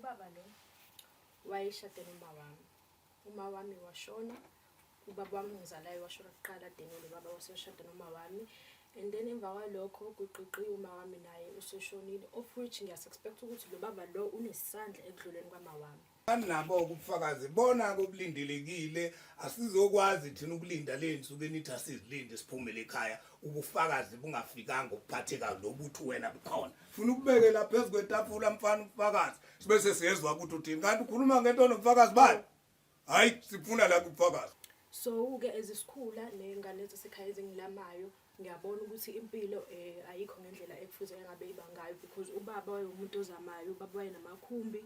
Ubaba lo wayeshade noma wami. Uma wami washona, ubaba wami ongizalayo washona kuqala, then lo baba waseshada noma wami. And then emva kwalokho kuqiqiwe uma wami naye useshonile, of which ngiyasuspect ukuthi lo baba lo unesandla ekudluleni kwama wami. Anabo-ke ubufakazi bona-ke obulindelekile, asizokwazi thina ukulinda le nsuku enithi asizilinde siphumele ekhaya ubufakazi bungafikanga obuphathekayo nobuthi wena bukhona. Funa ukubekela phezu kwetafula mfana ubufakazi sibe sesiyezwa ukuthi uthini, kanti ukhuluma ngento onobufakazi bayo. Hhayi, sifuna la kubufakazi. So-ke ezisikhula ney'ngane zasekhaya ezingilamayo, ngiyabona ukuthi impilo ayikho ngendlela ekufuze engabe iba ngayo, because ubaba wayewumuntu ozamayo, ubaba wayenamakhumbi,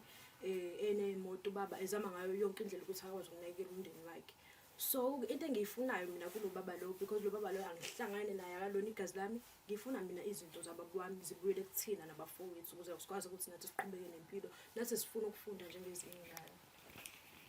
eney'moto, ubaba ezama ngayo yonke indlela ukuthi akwazi ukunakekela umndeni wakhe. So into engiyifunayo mina kulo baba lo, because lo baba lo angihlangane naye, akalona igazi lami, ngifuna mina izinto zababa wami zibuyele kuthina nabafowethu ukuze sikwazi ukuthi nathi siqhubeke nempilo, nathi sifuna ukufunda njengezinye iy'ngane.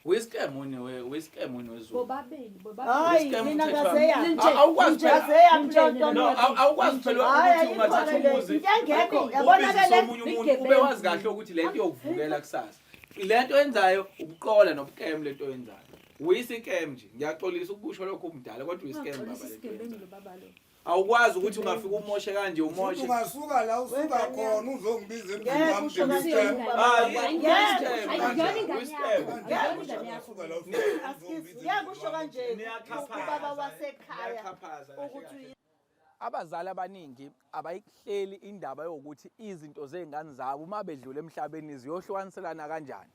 Wiscam wena we wiscam wena wezulu. Bobabili bobabili. Hayi Wiscam mina umthetho ngazeya. wami. Awukwazi phela. Ngazeya mlonto. No, awukwazi phela Hhayi, ukuthi ungathatha ayikho le. umuzi. Into engekho, yabona Ubizise ke le. omunye umuntu ube wazi kahle ukuthi lento iyokuvukela kusasa. Lento oyenzayo ubuqola nobukem lento oyenzayo. Uyisikem nje. Ngiyaxolisa ukukusho lokho umdala kodwa uyisikem baba Ungaxolisa lento. isigebengu oyenzayo. lo baba lo. Awukwazi ukuthi ungafika umoshe kanje Futhi umoshe. ungasuka la usuka khona uzongibiza emzini Ngeke wami usho kanje ngithi ubaba. Hayi, Ngeke uyisikem usho kanje, kanje. uyisikem. Ngeke ungasuka la usuka Askies, ngeke usho kanje Niyaxhaphaza, ubaba wasekhaya niyaxhaphaza kahle ukuthi kahle. Abazali abaningi abayikuhleli indaba yokuthi izinto zey'ngane zabo uma bedlula emhlabeni ziyohlukaniselana kanjani.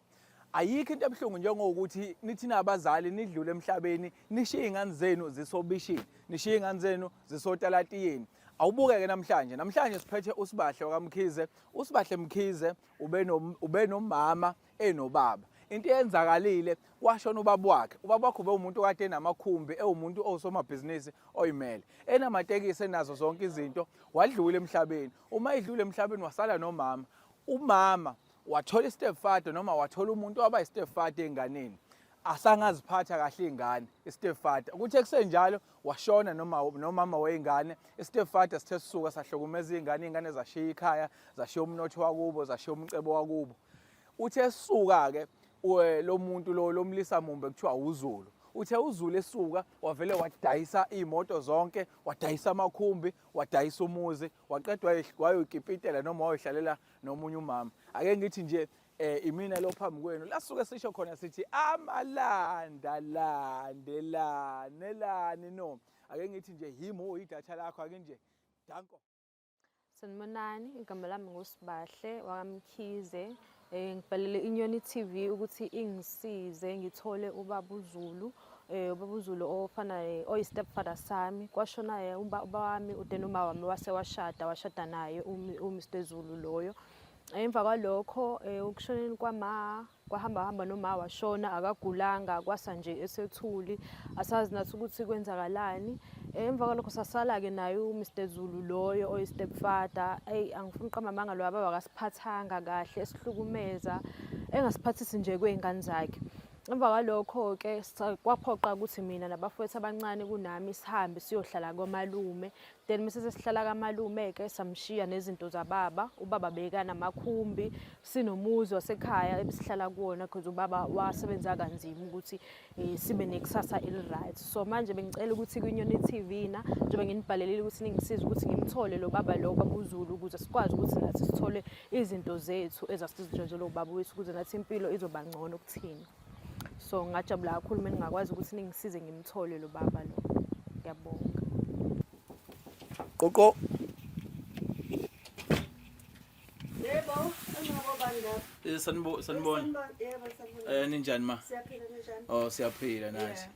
Ayikho into ebuhlungu njengokuthi nithi nabazali nidlule emhlabeni nishiye iy'ngane zenu zisobishini, nishiye iy'ngane zenu zisotalatiyeni. Awubuke-ke namhlanje, namhlanje siphethe uSibahle wakaMkhize. USibahle Mkhize ubenomama enobaba. Into eyenzakalile kwashona ubaba wakhe. Ubaba wakhe ubewumuntu okade enamakhumbi, ewumuntu owusomabhizinisi oyimele. Enamatekisi enazo zonke izinto, wadlula emhlabeni. Uma edlula emhlabeni wasala nomama. Umama wathola istepfather noma wathola umuntu owaba istepfather enganeni. Asangaziphatha kahle ingane istepfather. Kuthe kusenjalo washona noma nomama weyingane, istepfather sithe sisuka sahlukumeza ingane, ingane zashiya ikhaya, zashiya umnotho wakubo, zashiya umcebo wakubo. Uthe esuka-ke lo muntu lo lomlisa mumbe kuthiwa uZulu. Uthe uZulu esuka wavele wadayisa iy'moto zonke, wadayisa amakhumbi, wadayisa umuzi, waqedwa wayokipitela noma wayohlalela nomunye umama. Ake ngithi nje imina lo phambi kwenu la suke sisho khona sithi amalanda landelane no. Ake ngithi nje yimi oyidatha lakho ake nje danko. Sanibonani, igama lami nguSibahle wakaMkhize. Ngibhalele Inyoni TV ukuthi ingisize ngithole ubaba uZulu, ubaba uZulu ofana oyi-stepfather sami. Kwashona ubaba wami then uma wami wase washada, washada naye uMr Zulu loyo. Emva kwalokho ukushoneni kwama kwahamba hamba noma washona akagulanga, kwasa nje esethuli, asazi nathi ukuthi kwenzakalani. Emva kwalokho sasala-ke naye uMr Zulu loyo oyi-stepfather. Eyi, angifuni ukuqamba amanga, lo baba akasiphathanga kahle, esihlukumeza, engasiphathisi nje kwey'ngane zakhe. Emva kwalokho-ke kwaphoqa ukuthi mina nabafowethu abancane kunami sihambe siyohlala komalume. Then mase sesihlala kamalume-ke samshiya nezinto zababa. Ubaba bekanamakhumbi, sinomuzi wasekhaya ebesihlala kuwona because ubaba wasebenza kanzima ukuthi sibe nekusasa eli-right. So manje bengicela ukuthi kwiNyoni TV na, njengoba nginibhalelile ukuthi ningisize ukuthi ngimthole lo baba lo, ubaba uZulu, ukuze sikwazi ukuthi nathi sithole izinto zethu ezasizitshentshelwe ubaba wethu, ukuze nathi impilo izoba ngcono kuthina. So ngingajabula kakhulu uma ningakwazi ukuthi ningisize ngimthole lo baba lo. Ngiyabonga. Qoqo. Yebo, enqobani lapho. Sanibona. Yebo, sanibona. Ninjani ma? Siyaphila ninjani? Oh, siyaphila nathi.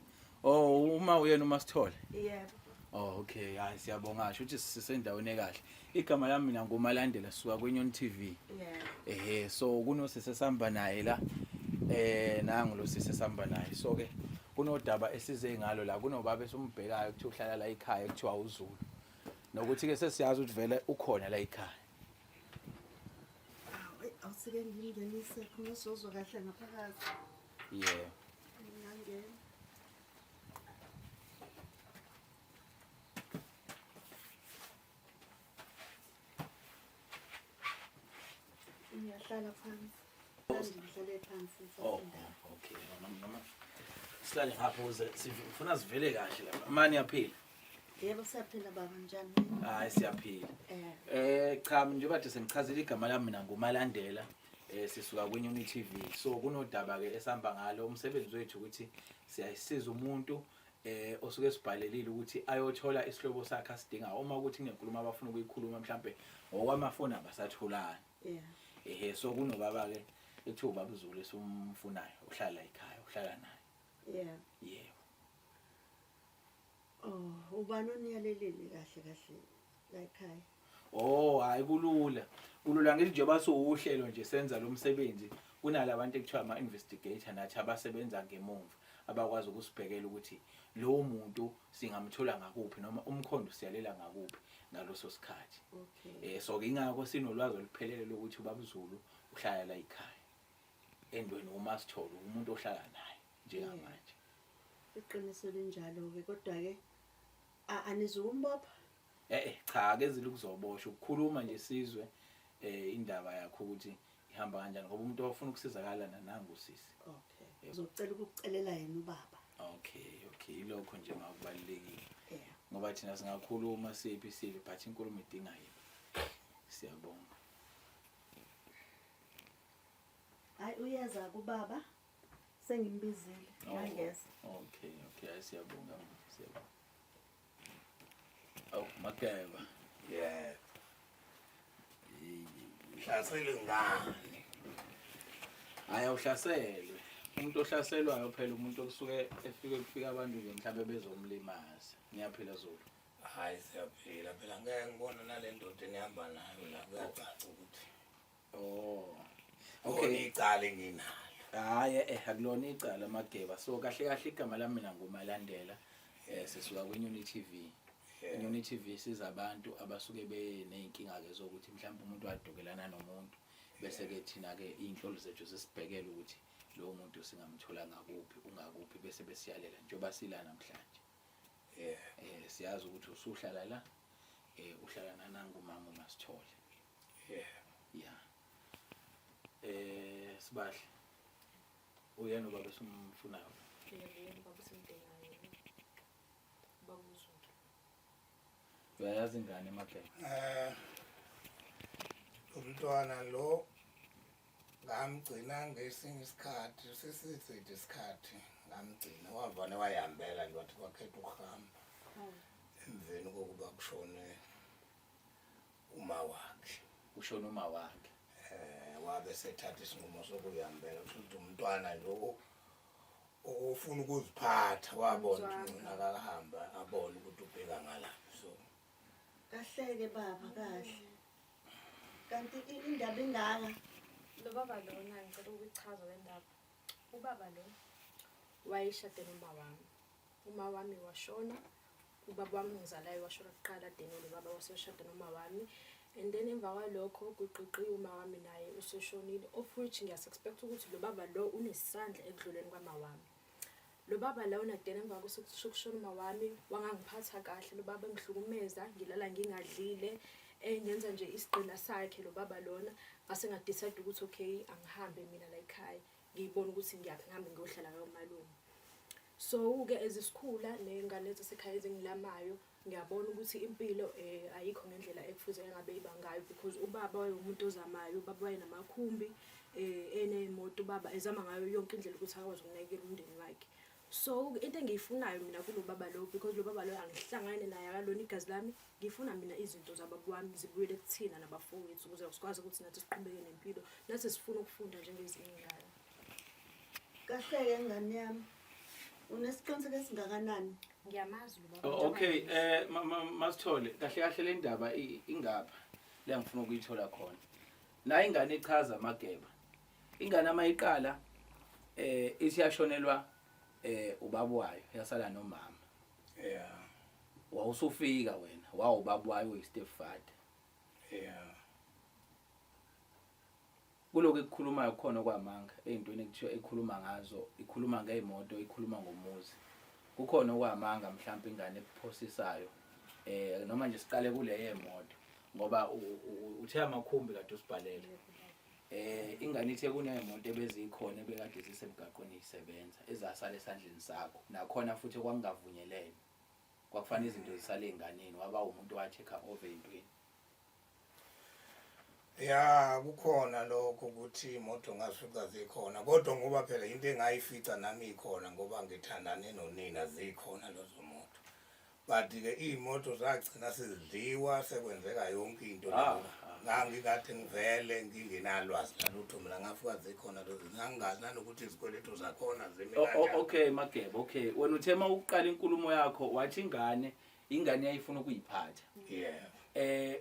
Oh, uma uyena uma sithole. Yebo. Oh, okay. Hayi siyabonga ngisho ukuthi sisendaweni ekahle. Igama lami mina nguMalandela suka kwiNyoni TV. Yebo. Ehhe, so kunosisi esihamba naye la. Nangu lo sisi esihamba naye. So ke kunodaba esize ngalo la, kunobaba esumbhekayo kuthiwa uhlala la ekhaya kuthiwa uZulu. Nokuthi ke sesiyazi ukuthi vele ukhona la ekhaya. Hayi, awusike ngimngenise khona sizozwa kahle ngaphakathi. Yeah. Ngingangena. Ngiyahlala phansi. Sihlale phansi. Oh, okay. Noma sihlale ngapha ukuze sifuna sivele kahle lapha. Mani yaphila. Yebo siyaphila baba njani? Hayi siyaphila. Eh. Eh cha njengoba nje sengichazile igama lami mina nguMalandela. Eh sisuka kwiNyoni TV. So kunodaba ke esihamba ngalo umsebenzi wethu ukuthi siyayisiza umuntu eh osuke esibhalelile ukuthi ayothola isihlobo sakhe asidinga uma ukuthi kunenkulumo abafuna ukuyikhuluma mhlambe ngokwamafoni abasatholani. Yeah. Ehe so kunobaba ke ekuthiwa ubaba uZulu esumfunayo uhlala ekhaya uhlala naye. Yeah. Yebo. Oh, ubani oniyalelile kahle kahle la ekhaya? Oh, hayi kulula. Kulula ngithi njengoba siwuhlelo nje senza lo msebenzi kunalabantu ekuthiwa ama-investigator nathi abasebenza ngemumva abakwazi ukusibhekela ukuthi lowo muntu singamthola ngakuphi noma umkhondo siyalela ngakuphi ngaloso sikhathi. Okay. Eh so ke ingakho sinolwazi oluphelele lokuthi ubaba uZulu uhlala la ekhaya. Endweni uma sithole umuntu ohlala naye njengamanje. Iqiniso linjalo-ke kodwa-ke anizukumbopha? Eh eh cha akezile ukuzoboshwa ukukhuluma nje sizwe eh indaba yakho ukuthi ihamba kanjani ngoba umuntu ofuna ukusizakala nangu sisi. Okay. Uzocela ukukucelela yena ubaba. Okay okay ilokho nje makubalekile. Yeah. Ngoba thina singakhuluma siphi siphi but inkulumo idinga yena. Siyabonga. Hayi uyeza kubaba. Sengimbizile. Oh. Ngangeza. Okay okay hayi siyabonga siyabonga. Awu Mageba. Yebo. Hlaselwe ngani? Hayi awuhlaselwe. Umuntu ohlaselwayo phela umuntu okusuke efike kufika abantu nje mhlawumbe bezomlimaza. Ngiyaphila Zulu. Hayi siyaphila phela ngeke ngibona nale ndoda enihamba nayo la kuyacaca ukuthi Oh. okay Okay. icala enginalo. Hayi eh akulona icala Mageba. So kahle kahle igama lami mina nguMalandela. Eh sisuka kwiNyoni TV. Inyoni TV siza abantu abasuke beneyinkinga ke zokuthi mhlawumbe umuntu wadukelana nomuntu bese ke thina ke inhlolo zethu zisibhekele ukuthi lowo muntu singamthola ngakuphi ungakuphi bese besiyalela njengoba sila namhlanje. Yeah. Eh siyazi ukuthi usuhlala la eh uhlala nanangu mama uMasithole. Yeah. Yeah. Eh sibahle. Uyena ubaba esumfunayo. Yebo, yena ubaba esimdingayo. Ubaba uZulu. Uyayazi ingane emakhaya. Eh umntwana lo ngamgcina ngesinye isikhathi sesiside isikhathi ngamgcina wavane wayihambela nje wathi kwakhetha ukuhamba emveni kokuba kushone uma wakhe Ushona uma wakhe. eh wabe sethatha isinqumo sokuyihambela kusho ukuthi umntwana nje ofuna ukuziphatha wabona ukuthi ngcono akahamba abone ukuthi ubheka ngalaphi so Kahleke baba kahle. Kanti indaba ingaka. Lo baba lona ngicela ukuyichaza le ndaba. Ubaba lo wayeshade noma wami. Uma wami washona, ubaba wami ongizalayo washona kuqala then lo baba waseshada noma wami. And then emva kwalokho kuqiqiwe uma wami naye useshonile of which ngiyasuspect ukuthi lo baba lo unesandla ekudluleni kwama wami. Lo baba lona then emva kokushona uma wami wangangiphatha kahle lo baba engihlukumeza ngilala ngingadlile engenza nje isigqila sakhe lo baba lona ngase ngadecide ukuthi okay angihambe mina la ekhaya ngiyibona ukuthi ngiyaphi ngihambe ngiyohlala kayomalume. So-ke as sikhula ney'ngane zasekhaya ezingilamayo ngiyabona ukuthi impilo ayikho ngendlela ekufuze engabe iba ngayo because ubaba wayewumuntu ozamayo, ubaba wayenamakhumbi eney'moto ubaba ezama ngayo yonke indlela ukuthi akwazi ukunakekela umndeni wakhe. So into engiyifunayo mina kulo baba lo because lo baba lo angihlangane naye akalona igazi lami, ngifuna mina izinto zababa wami zibuyele kuthina nabafowethu ukuze sikwazi ukuthi nathi siqhubeke nempilo, nathi sifuna ukufunda njengezinye iy'ngane. Kahleke ngane yami. Unesiqiniseko esingakanani? Ngiyamazi lo baba. Oh, okay eh Masithole kahle kahle le ndaba ingapha la ngifuna ukuyithola khona. La ingane ichaza amageba. Ingane mayiqala eh ithi yashonelwa eh ubaba wayo yasala nomama. Yeah. Wawusufika wena wawubaba wayo uyi stepfather. Yeah. Kulokhu ekukhulumayo kukhona okwamanga ey'ntweni ekuthiwa ikhuluma ngazo ikhuluma ngey'moto ikhuluma ngomuzi kukhona okwamanga mhlawumbe ingane ekuphosisayo eh noma nje siqale kule yemoto ngoba uthe amakhumbi kade usibhalele. Eh ingane ithe kunezimoto ebezikhona ebekade zisemgaqweni isebenza ezasala esandleni sakho. Nakhona futhi kwakungavunyelenwe. Kwakufanele izinto zisale enganeni waba umuntu owa-take over entweni. Ya kukhona lokho ukuthi imoto ngazifica zikhona kodwa ngoba phela into engayifica nami ikhona ngoba ngithandane nonina zikhona lezo moto. But ke iy'moto zagcina sezidliwa sekwenzeka yonke into Ah, leyo. Ngangikade ngivele ngingenalwazi lalutho mina ngafika zikhona lezo ngangingazi nanokuthi izikweletu zakhona zimi kanjani. Okay Mageba, okay. Wena uthe uma uqala inkulumo yakho wathi ingane ingane yayifuna ukuyiphatha. Yeah.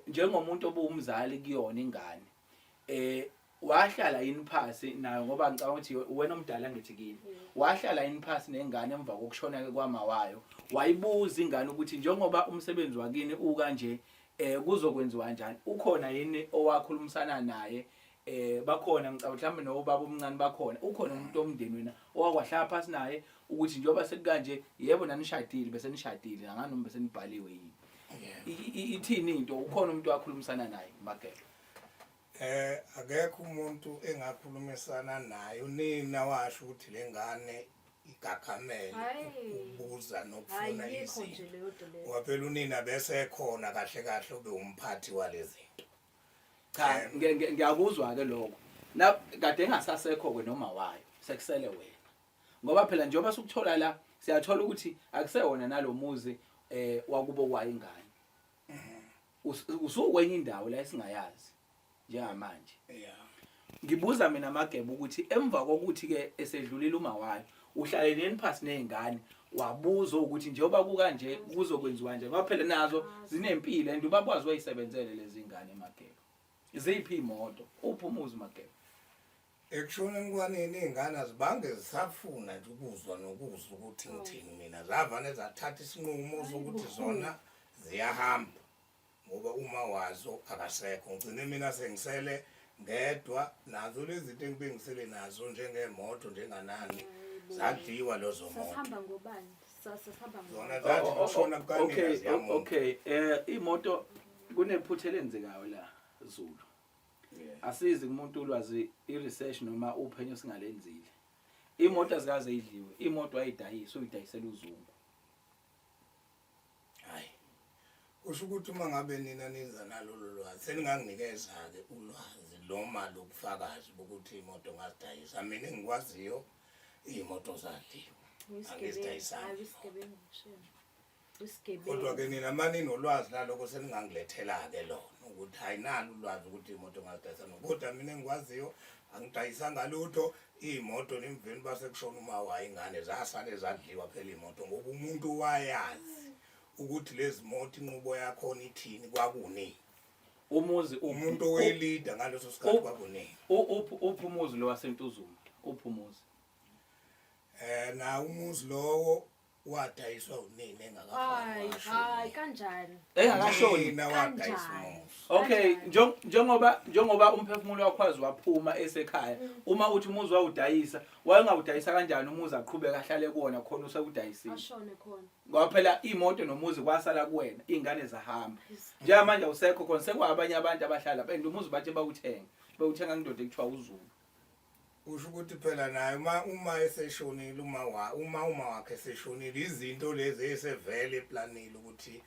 Njengomuntu obuwumzali kuyona ingane wahlala yini phasi nayo ngoba ngicabanga ukuthi wena omdala ngithi kini wahlala yini phasi nengane emva kokushona ke kwama wayo wayibuza ingane ukuthi njengoba umsebenzi wakini ukanje kuzokwenziwa kanjani ukhona yini owakhulumisana naye bakhona ngicabanga mhlawumbe nobaba omncane bakhona ukhona umuntu omndeni wena owakwahlala phasi naye ukuthi njengoba sekukanje yebo nanishadile bese nishadile angani noma bese nibhaliwe yini ithini into ukhona umuntu owakhulumisana naye Mageba? Akekho umuntu engakhulumisana naye unina washo ukuthi lengane igaghamele ukubuza nokufuna Ayikho nje izinto. leyo nto leyo. Ngoba phela unina bese ekhona kahle kahle ube umphathi walezi zinto. Cha ngiyakuzwa ke lokho. Na kade engasasekho ke noma wayo sekusele wena. Ngoba phela njengoba sukuthola la siyathola ukuthi akusewona nalomuzi wakubo kwayo ingane. Usukwenye indawo la esingayazi njengamanje. Ngibuza mina Mageba ukuthi emva kokuthi ke esedlulile uma wayo uhlale neni phasi nezingane wabuza ukuthi njengoba kukanje kuzokwenziwa nje ngoba phela nazo zinempilo and ubabwazi wayisebenzele lezi ngane Mageba. Ziphi imoto? Uphi umuzi Mageba? Ekushoneni kwanini iy'ngane azibange zisafuna nje ukuzwa nokuzwa ukuthi ngithini mina zavane zathatha isinqumo sokuthi zona ziyahamba ngoba uma wazo akasekho ngigcine mina sengisele ngedwa nazo lezi zinto engibe ngisele nazo njengemoto njenganani zadliwa lezo moto. Sasihamba ngobani? Sasihamba Zona ngobani? zathi ukushona kukanina ziyamuka. Okay, imoto kunephutha elenzekayo la Zulu. Asizi kumuntu ulwazi i-research noma uphenyo singalenzile. Imoto azikaze idliwe, imoto ayidayisa uyidayisela uZungu. Hayi. Kusho ukuthi uma ngabe nina niza nalolu lwazi seninganginikeza-ke ulwazi noma lobufakazi bokuthi imoto ngazidayisa. Mina engikwaziyo iy'moto zadliwa. Angizidayisanga. Isigebengu, shame. Isigebengu. Kodwa ke nina mani nolwazi lalokho seningangilethela-ke lona ukuthi hayi nalo ulwazi ukuthi iy'moto ngazidayisanga. Kodwa mina engikwaziyo angidayisanga lutho iy'moto nemveni base kushona uma wayo ingane zasale zadliwa phela iy'moto ngoba umuntu wayazi ukuthi lezi moto inqubo yakhona ithini kwakunini. Umuzi umuntu owelida ngaleso sikhathi kwakunini. Uphi umuzi lo waseNtuzuma? Uphi umuzi? Na umuzi lowo wadayiswa unini engakafani. Hayi, hayi kanjani? Engakashoni. Nina wadayisa umuzi. Okay, njengoba umphefumulo wakho wazi waphuma esekhaya, uma uthi umuzi wawudayisa, wayengawudayisa kanjani umuzi aqhubeka ahlale kuwona khona usewudayisile? Ashone khona. Ngoba phela imoto nomuzi kwasala kuwena, izingane zahamba. Njengamanje awusekho khona sekwabanye abantu abahlala and umuzi bathe bawuthenga. Bawuthenga indoda ekuthiwa uZulu. Usho ukuthi phela naye uma eseshonile uma wakhe eseshonile izinto lezi esevele eplanile ukuthi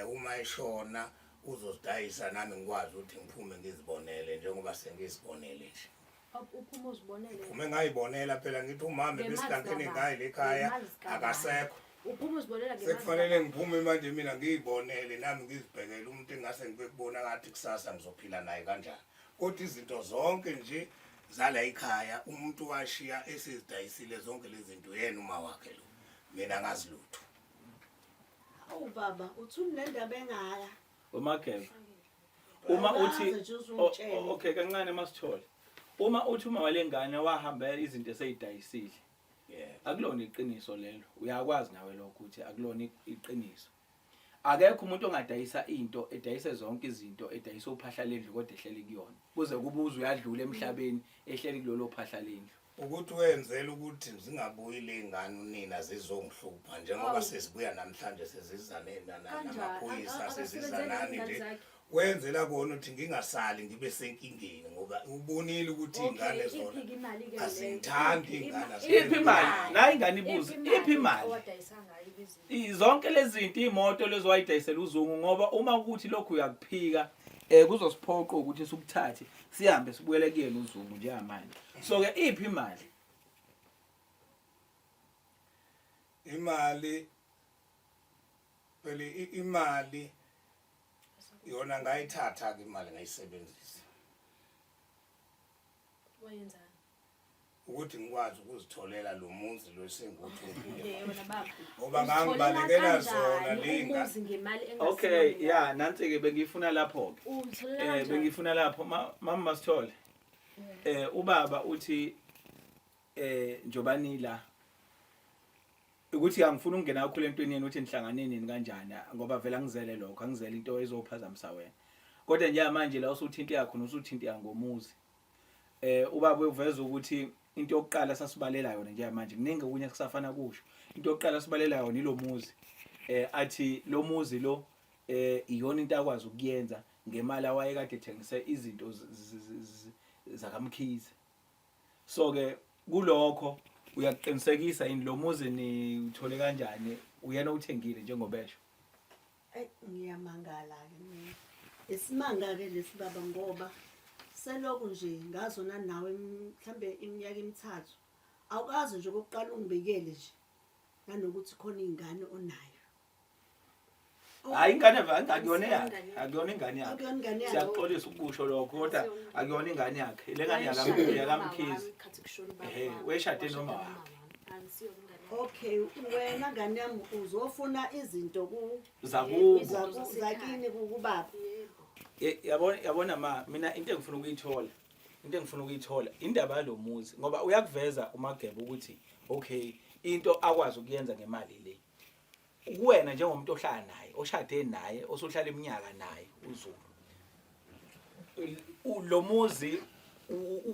uma eshona uzozidayisa nami ngikwazi ukuthi ngiphume ngizibonele njengoba sengizibonele nje. Uphume uzibonele. Ngiphume ngayibonela phela ngithi umama Ngemali besidankene zikabani? ngaye lekhaya Ngemali zikabani? akasekho. Uphume uzibonela ngemali Sekufanele zikabani? ngiphume manje mina ngiyibonele nami ngizibhekele umuntu engase ngibe kubona ngathi kusasa ngizophila naye kanjani. Kodwa izinto zonke nje zala ekhaya umuntu washiya esizidayisile zonke lezi zinto yena uma wakhe lo. Mina ngazi lutho. Awu baba, uthuni le ndaba engaka? UMageba. Uma uthi Awukaze nje uze ungitshele. Okay kancane masithole. Uma uthi uma walengane wahamba izinto eseyidayisile. Akulona iqiniso lelo. Uyakwazi nawe lokho ukuthi akulona iqiniso. Akekho umuntu ongadayisa into, edayise zonke izinto, edayise uphahla lendlu kodwa ehleli kuyona. Kuze kubuze uyadlula emhlabeni ehleli kulolo phahla lendlu. Ukuthi wenzela ukuthi zingabuyi lezingane unina zizongihlupha njengoba Awu. sesibuya namhlanje seziza Kanjani? namaphoyisa, seziza Akasebenzeli nani izingane nje. zakhe. Wenzela kona ukuthi ngingasali ngibe senkingeni ngoba ubonile ukuthi iy'ngane zona azingithandi iy'ngane Iphi imali? Nayi ingane ibuza, iphi imali? Owadayisa ngayo ibhizinisi. Zonke lezi zinto iy'moto lezi wayidayisela uZungu ngoba uma kuthi lokhu uyakuphika um kuzosiphoqa ukuthi sikuthathe sihambe sibuyele kuyena uZungu njengamanje. So-ke iphi imali? Imali phela imali yona ngayithatha ke imali ngayisebenzisa. Wayenzani? Ukuthi ngikwazi ukuzitholela lo muzi lo esengutholile. Yona baba. Ngoba ngangibalekela zona linga. Umuzi ngemali engasiyo. Okay, ya nansi-ke bengifuna lapho-ke. Uzitholela Eh kanjani? bengifuna lapho mama Masithole. Eh ubaba uthi eh njoba nila ukuthi angifuni ukungena kakhulu entweni yenu ukuthi nihlangane nini kanjani ngoba vele angizele lokho angizele into ezophazamisa wena kodwa njengamanje la usuthinteka khona usuthinteka ngomuzi eh ubaba uveza ukuthi into yokuqala sasibalela yona njengamanje kuningi okunye kusafana kusho into yokuqala sibalela yona ilomuzi eh athi lo muzi lo eh iyona into akwazi ukuyenza ngemali awayekade ethengise izinto zakaMkhize So ke kulokho uyakuqinisekisa yini lo muzi niwuthole kanjani uyena owuthengile njengoba esho? Eyi ngiyamangala-ke mina. Isimanga-ke lesi baba ngoba selokhu nje ngazona nawe mhlambe iminyaka emithathu awukaze nje okokuqala ungibikele nje nanokuthi khona iy'ngane onayo. Hayi ingane akuyona yakhe, akuyona ingane yakhe. Akuyona ingane yakhe. Siyaxolisa ukusho lokho kodwa akuyona ingane yakhe. Le ngane yakaMkhize. Ehhe, wayeshade noma wakhe. Okay, wena ngane yami uzofuna izinto ku Zakubo. zakini kubaba. Yabona yabona ma mina into engifuna ukuyithola into engifuna ukuyithola indaba yalomuzi ngoba uyakuveza uMageba ukuthi okay into akwazi ukuyenza ngemali le. Kuwena njengomuntu ohlala naye, oshade naye, osuhlala iminyaka naye uZulu. Lo muzi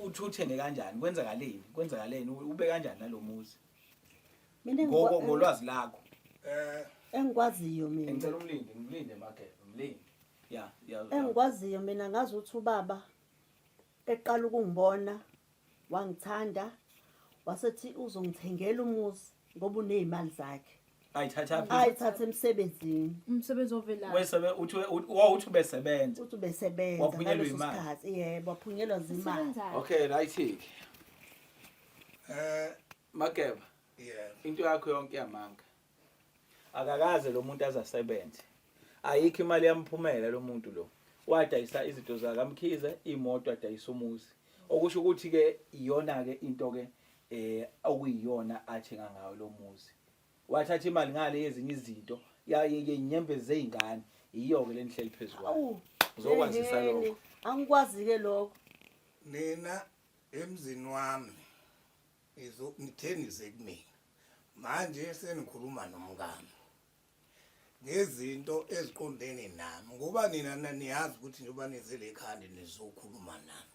uthuthene kanjani? Kwenzakaleni? Kwenzakaleni? Ube kanjani nalomuzi? Mina Ngolwazi lakho. Eh engikwaziyo mina. Ngicela umlinde, ngimlinde Mageba, mlinde. Ya, ya. Engikwaziyo mina ngazi ukuthi ubaba eqala ukungibona wangithanda wasethi uzongithengela umuzi ngoba uney'mali zakhe Ayithatha phi? ayithathe emsebenzini Umsebenzi ovelayo. Wesebe uthi wawuthi ubesebenza. uthi ubesebenza Waphunyelwa ngaleso imali. sikhathi yebo waphunyelwa zimali Usebenzayo. Okay, right ke. eh Mageba, yeah. into yakho yonke yamanga. Akakaze lo muntu azasebenze. Ayikho imali yamphumela lo muntu lo. Wadayisa izinto zakaMkhize, imoto adayisa umuzi. Okusho ukuthi ke iyona ke into ke eh okuyiyona athenga ngayo lo muzi. Wathatha imali ngale yezinye izinto yenyembezi zey'ngane yiyo ke lenihleli phezu kwayo. Awu, Uzokwazisa ehhene, lokho. angikwazi ke lokho Nina emzini wami izo nithe nize kumina. Manje senikhuluma nomkami. Ngezinto eziqondene nami ngoba nina niyazi ukuthi njengoba nize le khandi nizokhuluma nami.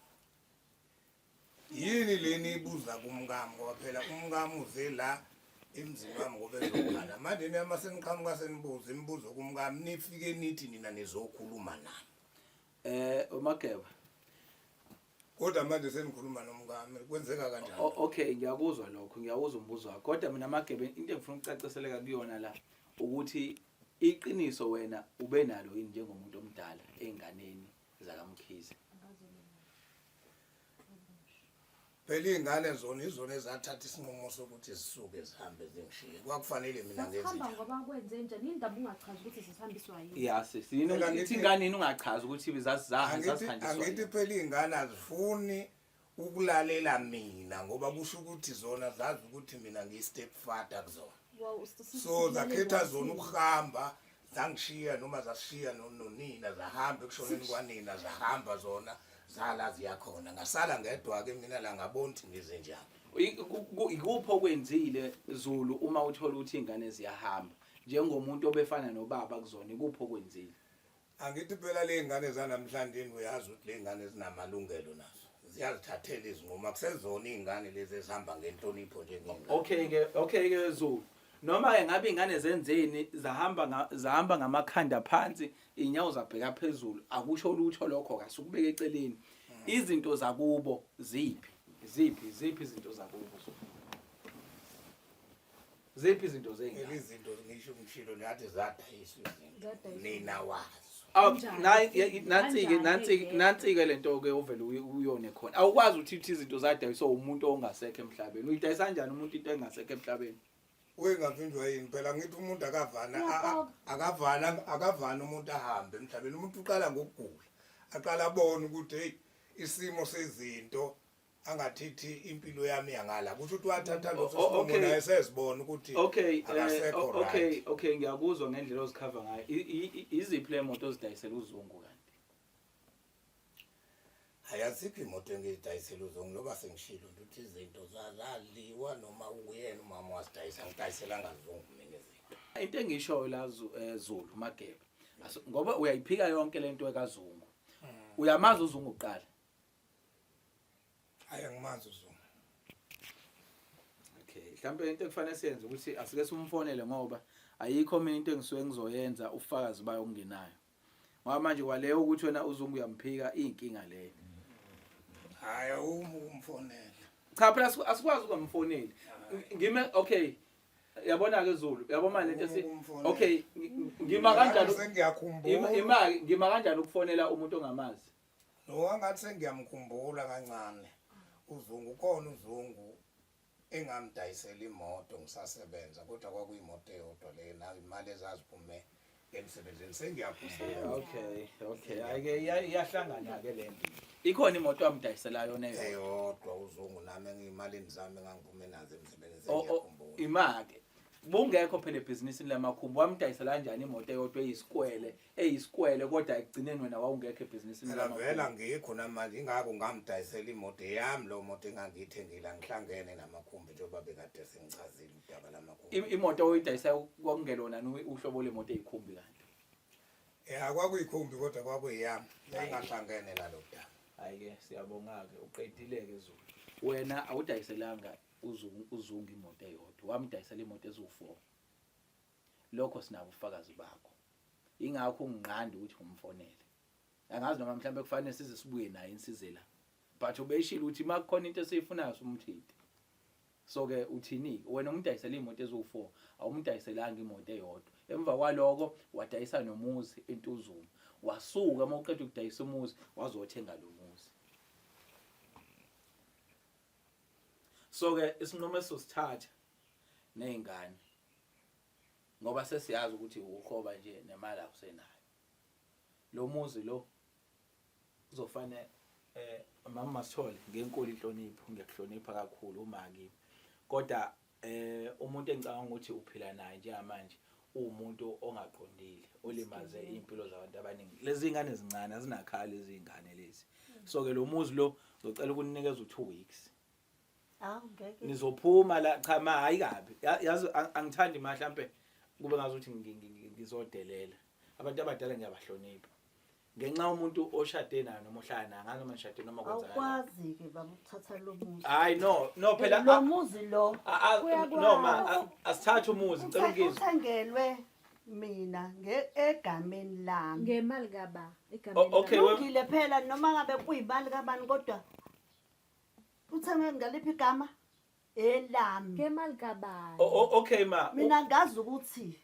Yini le niyibuza kumkami ngoba phela umkami uze la emzini wami ngoba ezokhala. Manje nina uma seniqhamuka senibuza imibuzo kumkami nifike nithi nina nizokhuluma nami. Eh uMageba Kodwa manje senikhuluma nomkami kwenzeka kanjani? Okay ngiyakuzwa lokho ngiyawuzwa umbuzo wakho kodwa mina Magebe into engifuna ukucaciseleka kuyona la ukuthi iqiniso wena ube nalo yini njengomuntu omdala ezinganeni zakaMkhize. Phela iy'ngane zona izona ezathatha isinqumo sokuthi zisuke zihambe zingishiye. Kwakufanele mina ngenze Sasihamba njani? ngoba kwenze njani indaba ungachazi ukuthi sisihambiswa yini. Ya sisi yini Phela ithi ngithi- ingane yini ungachazi ukuthi zazizaha Angithi zasihanjiswa. angithi yini? phela iy'ngane azifuni ukulalela mina ngoba kusho ukuthi zona zazi ukuthi mina ngiyi-step father kuzona. Wow, So zakhetha zona ukuhamba zangishiya noma zashiya nonina zahamba ekushoneni kwanina zahamba zona zala ziyakhona ngasala ngedwa-ke mina la ngabona ukuthi ngize njani. Ikuphi okwenzile Zulu uma uthola ukuthi iy'ngane ziyahamba njengomuntu obefana nobaba kuzona ikuphi okwenzile? Angithi phela le ngane zanamhlanje uyazi ukuthi le ngane zinamalungelo nazo ziyazithathela izinqumo akusezona iy'ngane lezi ezihamba ngenhlonipho njengey'ngane. Okay ke okay ke Zulu. Noma ke ngabe ingane zenzeni zahamba zahamba ngamakhanda phansi inyawo zabheka phezulu akusho lutho lokho kasukubeka eceleni. Izinto zakubo ziphi? Ziphi ziphi izinto zakubo? Ziphi izinto zey'ngane? Izinto ngisho ngishilo nathi zadayiswa izinto. Nina wazo. Nansi-ke nansi nansi-ke lento ke ovele uyone khona. Awukwazi ukuthi uthi izinto zadayiswa umuntu ongasekho emhlabeni. Uyidayisa kanjani umuntu into engasekho emhlabeni? Uyengavinjwa yini phela ngithi umuntu akavana akavana akavana umuntu ahambe emhlabeni. Umuntu uqala ngokugula. Aqala abone ukuthi hey isimo sezinto angathithi impilo yami yangala kusho ukuthi wathatha leso sinqumo naye sezibona ukuthi okay eh, akasekho right okay okay ngiyakuzwa ngendlela ozikhava ngayo iziphi le moto ozidayisela uzungu kanti ayazikho imoto engiyidayisela uzungu loba sengishilo nje ukuthi izinto zazaliwa noma uyena umama wazidayisa ngidayiselanga zungu mina izinto into engishoyo la eh, Zulu Mageba ngoba uyayiphika yonke lento ekazungu hmm. uyamazi uzungu kuqala Hayi angimazi uZungu. Okay, mhlawumbe into ekufanele siyenze ukuthi asike simfonele ngoba ayikho mina into engisuke ngizoyenza ufakazi bayo okungenayo. Ngoba manje kwaleyo ukuthi wena uZungu uyamphika iyinkinga leyo. Hayi awumfonele. Cha phela asikwazi ukungamfoneli. Ngime okay. Yabona ke Zulu, yabo manje lento esi okay ngima kanjani sengiyakhumbula. Ima ngima kanjani ukufonela umuntu ongamazi? No angathi sengiyamkhumbula kancane uZungu ukhona uZungu engamdayisela imoto ngisasebenza kodwa kwakuyimoto eyodwa le nayo imali ezaziphume emsebenzini sengiyakhumbula. Okay, okay. Ayike iyahlangana ke lento. Ikhona imoto amdayisela yona eyodwa. Eyodwa uZungu nami engiyimalini zami engangiphume nazo emsebenzini sengiyakhumbula. Imake. Bungekho phela ebhizinisini lamakhumbi wamdayisela kanjani imoto eyodwa eyisikwele eyisikwele kodwa ekugcineni wena wawungekho ebhizinisini Phela vele angikho namanje ingakho ngamdayisela imoto eyami lo moto engangiyithengile angihlangene namakhumbi njengoba bekade sengichazile udaba lamakhumbi. Imoto oyidayisa kwakungelona uhlobo lwemoto eyikhumbi kanti? Ya kwakuyikhumbi kodwa kwakuyiyami yayingahlangene nalo daba. Hhayi-ke siyabonga-ke uqedile-ke Zulu. Wena awudayiselanga uZungu imoto eyodwa wamdayisela imoto eziwu-four. Lokho sinabo ubufakazi bakho. Ingakho unginqanda ukuthi ngimfonele. Angazi noma mhlawumbe kufanele size sibuye naye insize la. But ubeshilo ukuthi uma kukhona into esiyifunayo simthinte. So ke uthini wena umdayisela imoto eziwu-4 awumdayiselanga imoto eyodwa. Emva kwaloko wadayisa nomuzi eNtuzuma. Wasuka uma uqeda ukudayisa umuzi wazothenga lo muzi. So ke isinqumo esizosithatha nezingane ngoba sesiyazi ukuthi uhoba nje nemali akusenayo lo muzi lo uzofane eh mama Masithole ngenkulu inhlonipho ngiyakuhlonipha kakhulu uma kimi kodwa eh umuntu engicabanga ukuthi uphila naye njengamanje uwumuntu ongaqondile olimaze impilo zabantu abaningi lezi ngane ezincane azinakhala lezi ngane lezi so ke lo muzi lo ngizocela ukunikeza u2 weeks Awu ngeke. Nizophuma la cha ma hayi kabi. Yazi angithandi ma mhlambe kube ngazuthi ngizodelela. Abantu abadala ngiyabahlonipha. Ngenxa umuntu oshade naye noma ohlala naye ngazi noma nishade noma kwenzakala. Awukwazi ke baba ukuthatha lo muzi. Hayi no no phela lo muzi lo. No ma asithathe umuzi ngicela ukizwe. Uthengelwe mina egameni lami. Ngemali kaba egameni. Okay Lungile phela noma ngabe kuyimali kabani kodwa Uthenge ngaliphi igama? Elami. Ngemali kabani? Okay ma. Mina ngazi ukuthi